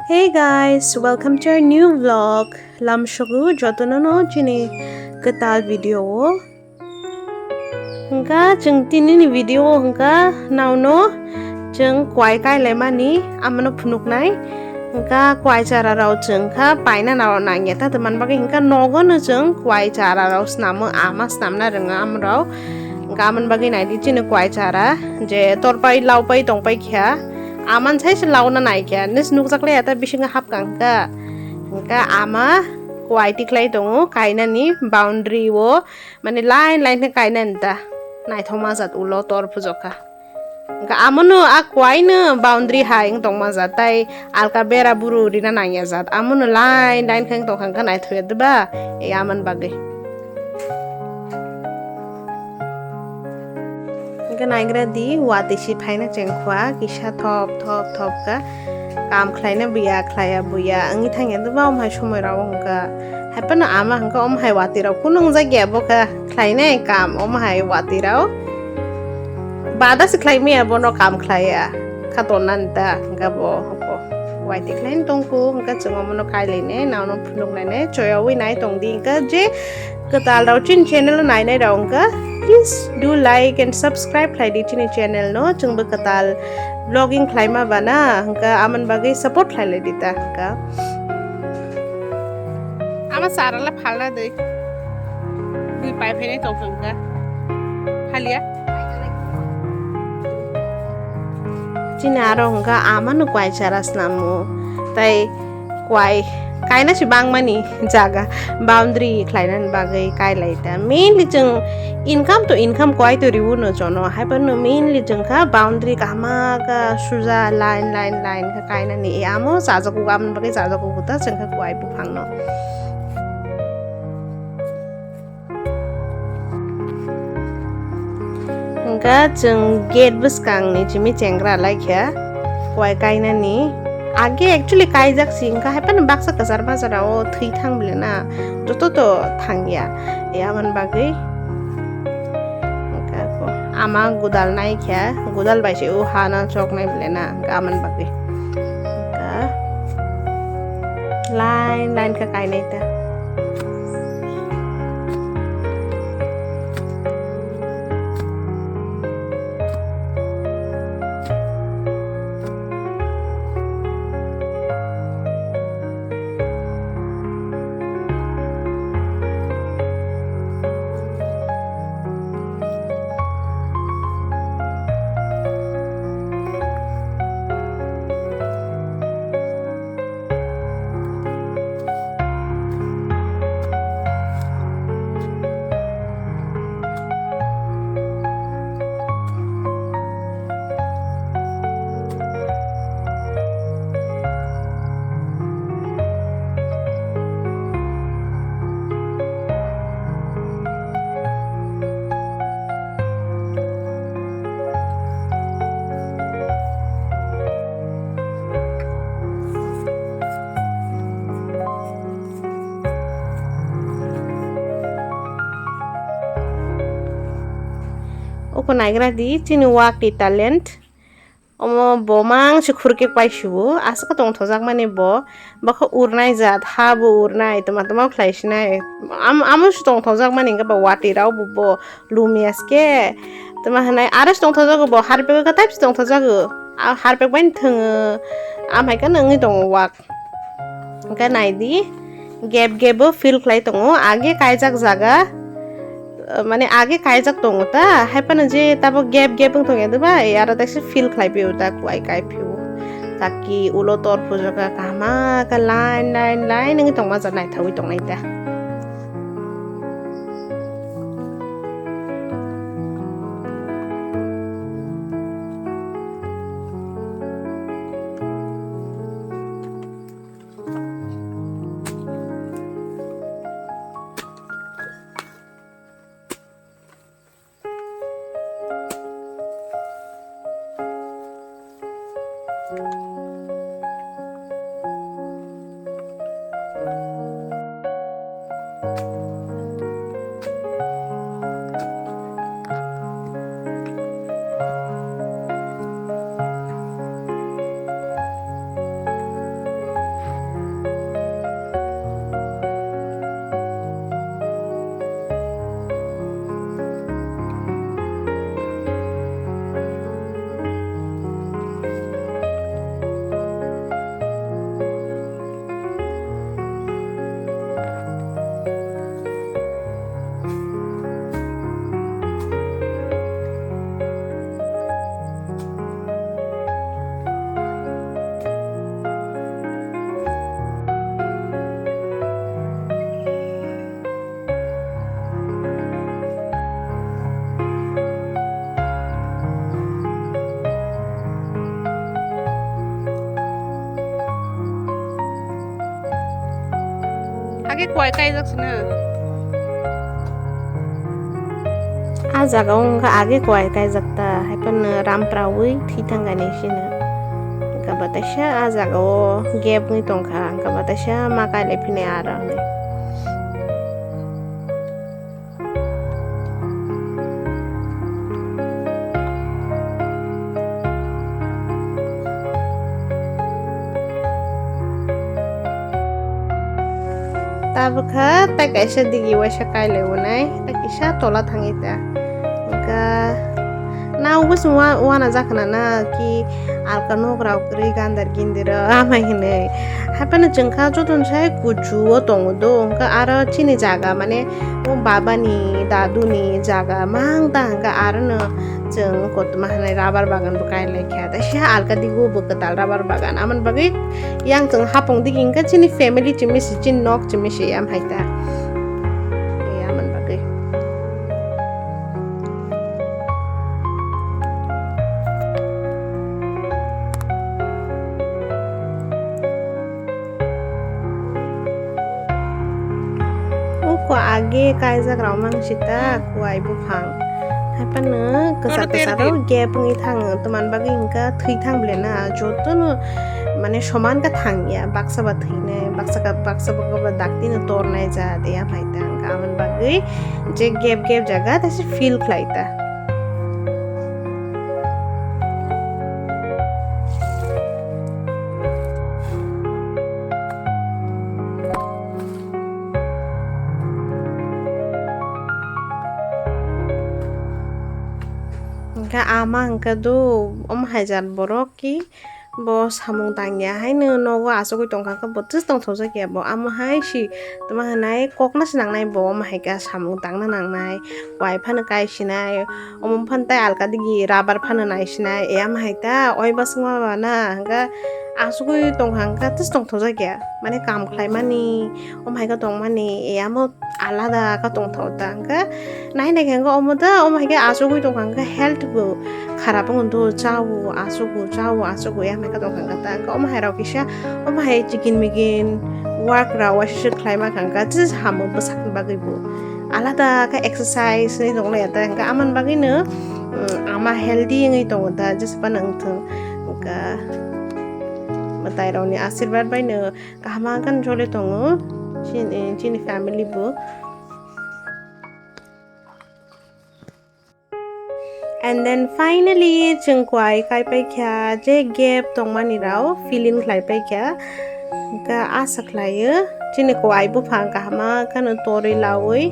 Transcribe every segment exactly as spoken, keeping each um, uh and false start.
Hey guys, welcome to our new vlog. Lamsogo jotono no chini kwtal video o. Hwnkha chwng tinini video o hwnkha nauno chwng kwai kailaimani amano phunuknai. Hwnkha kwai chara rok chwng kha paina naro nangya ta tongmani bagwi hwnkha nogo no chwng kwai chara rok snamo ama snamna rwngo amorok. Hwnkha amoni bagwi naidi chini kwai chara je torpai laupai tongpai kha. Aman sai se launa nai khe, nis nukjak le ata bisingo hapkang kha. Hwnkha ama kwai tikhlai tongo, kainani boundary o, mane line line khe kainani ta. Naithokma jat ulo tor phujokha. Hwnkha amono a kwai no boundary hai wng tongma jat, tai alka bera buru rina nangya jat. Amono line line khe wng tongkha, hwnkha naithokya diba? E aman bagwi. Hwnkhe naigra di, watwi si phaina chengkhwa, kisa thop thop thop kha. Kam khlaina buya, khlaiya buya wngwi thangya, doba omo hai somoi rok hwnkha. Haiphano ama hwnkha omo hai watwi rok kunu wngjakya bo kha, khlainai kam omo hai watwi rok. Bada se khlai maya bono kam khlaiya, kha tonnani ta hwnkha bo, bo. Watwi khlaina tongkhu, hwnkha chwng omono kailainai, nauno phunuknainai, choyawi nai tongdi, hwnkha je kwtal rok chini channel o nainai rok hwnkha, please do like and subscribe khlai di chini channel no. Chwngbo kwtal vlogging khlaima bana hwnkha, amoni bagwi support khlai lai di ta hwnkha. Ama chara la phalna dei. Bui pai phene tong hwnkha. Phalia. Chini aro hwnkha amano kwai chara snamo. Tai kwai kaina se bangmani jaga boundary khlainani bagwi kailai ta. Mainly chwng income to income kwai to riu no jono. Haiphano mainly chwng kha boundary kahama kha suja line line line kha kainani. E amo chajago, amoni bagwi chajago ta chwng kha kwai buphangno. Hwnkha chwng gate bwskangni chimi chengra laikha kwai kainani. Age actually kaijak si, hwnkha haiphano baksa kwchar majra o thwi thang bile na, joto to thangya. E amoni bagwi hwnkha ko ama godal naikha, godal bai se o hano choknai bile na, hwnkha amoni bagwi. Hwnkha line line kha kainai ta. Oko naigra di chini wak ni talent. Omo bo mang se khurke paisibo, aswk tongthokjak mani bo, bokha urnai jat, ha bo urnai, tma tma khlai sinai, am-, amo se tongthokjak mani hwnkhe bo watwi rok bo, bo lumya se khe, tma hwnai aro se tongthokjago bo, harpek o khe taibo se tongthokjago, a harpek bai thwngo, amhai kheno wngwi tongo wak. Hwnkhe naidi, gap gap o fill khlai tongo, age kaijak jaga, mane age kaijak tongo ta, haiphano je tabok gap gap wng tongya diba, e aro teisa fill khlai pio ta, kuai kai pio. Taki ulo tor phujaka kahama khe line line line wngwi tongma ja naithogwi tongnai ta. Kuai kaijak sino. A jaga o wngkha age kuai kaijak ta, haiphano ram prawi thwi thangkani sino. Wngkha bataisa a jaga o gap wngwi tongkha, wngkha bataisa ma kailai phini aro hinwi. Tabukha tai kaisa digi waisa kailai unai, tai kisa tola thangwi ta. Wngkha na ubus wana jakna na ki alka nok rok kwrwi gandar gindiro amai hinwi. Haphano chwngkha jotono sai kuchu o tongo do, wngkha aro chini jaga mane o babani daduni jaga mang ta hwnkha arono chwng kotorma hinwi rubber bagan bo kailai kha. Tei se alka digo bo kwtal rubber bagan, amoni bagwi yang chwng hapung digi hwnkha chini family chimisi chini nok chimisi amhai ta. Amoni bagwi. Uko age kaijak rok mang sita kuai buphang. Haphano kwchak kwchak rok gap wngwi thango. Toman bagwi hwnkha thwi thang ble na jotono mane soman khe thangya. Baksa ba thwinai, baksa ka, baksa ba dakti no tornai ja de ya phai ta hwnkha. Amoni bagwi je gap gap jaga ta se feel khlai ta. Hwnkhe ama hwnkhe do omo hai jat borok ki bo samung tangya haino nogo achugwi tongkha khe bo tei tongthokjak ya bo amo hai si tongma hwnai kokna se nangnai bo omo hai khe samung tangna nangnai wai phano kai sinai. Omo phano tei alka digi rubber phano nai sinai, e, ama hai ta, oi basukma ba na, hwnkhe asugwi tongkha, hwnkhe tei tongthokjak ya, mane kam khlaimani, omo hai khe tongmani, e, amo alada khe tongthok ta, hwnkhe nai nai khe hwnkhe omo ta, omo hai khe asugwi tongkha, hwnkhe health bo kharap wng do, chao, asugo, chao, asugo, e, ama hai khe tongkha, hwnkhe ta, hwnkhe omo hai rok kisa, omo hai chikin mikin work rok waisa se khlaima kha, hwnkhe tei samung bwsakni bagwi bo. Alada khe exercise ni tong lai ta hwnkhe amoni bagwi no ama healthy wngwi tongo ta jesa phano wngthung hwnkhe mwtai rok ni asirwad bai no kaham khe joli tongo chini chini family bo. And then finally chwng kwai kai pai kha, je gap tongmani rao fill in khlai pai kha. Hwnkhe asa khlaio chini kwai buphang kaham kheno torwi laui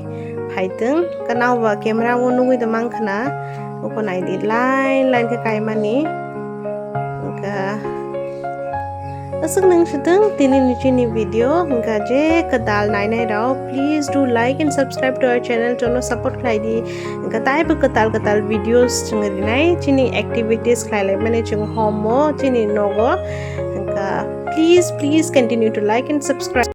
phaitwng. Hwnkhe nao ba camera o nugui da mang khna, uko nai di line line khe kaimani. Hwnkhe aswk nung sitwng tini ni chini video, hwnkhe je kwtal nainai rao, please do like and subscribe to our channel, jono support khlai di. Hwnkhe taibo kwtal kwtal videos chwng rinai, chini activities khlai lai mani chwng homo, chini nogo. Hwnkhe please, please continue to like and subscribe.